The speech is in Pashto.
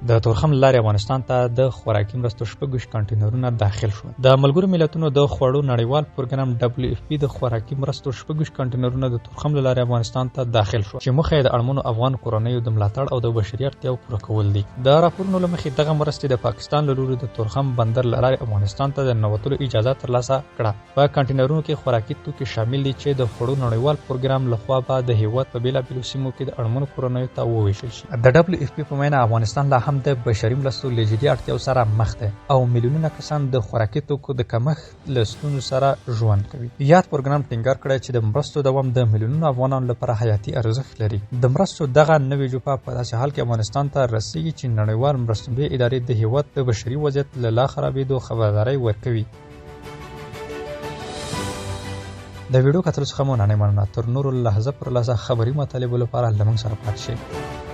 د تورخم له لارې افغانستان ته د خوراکي مرستو 26 کانټینرونه داخل شول. د ملګرو ملتونو د خوړو نړیوال پروګرام ډبلیو اف پي د خوراکي مرستو 26 کانټینرونه د تورخم له لارې افغانستان ته داخل شول، چې موخه یې د اړمنو افغان کورنیو د ملاتړ او د بشري اړتیاوو پوره کول دي. د راپورونو له مخې، دغه مرستې د پاکستان له لوري د تورخم بندر له لارې افغانستان ته د ننوتلو اجازه ترلاسه کړه. په کانټینرونو کې خوراکي توکي شامل دي چې د خوړو نړیوال پروګرام له خوا به د هېواد په بېلابېلو سیمو کې د اړمنو کورنیو ته ووېشل شي. د ډبلیو اېف پي په وینا، افغانستان لا هم د بشري مرستو له جدي اړتیاوو سره مخ دی او میلیونونه کسان د خوراکي توکو د کمښت له ستونزو سره ژوند کوي. یاد پروګرام ټینګار کړی چې د مرستو دوام د میلیونونو افغانانو لپاره حیاتي ارزښت لري. د مرستو دغه نوې جوپه په داسې حال کې افغانستان ته رسېږي چې نړیوال مرستندویې ادارې د هېواد د بشري وضعیت له لا خرابېدو خبرداری ورکوي. د ویډیو کتلو څخه مو نړۍ مننه. تر نورو لحظه پر لحظه خبري مطالبو لپاره له موږ سره پاتې شئ.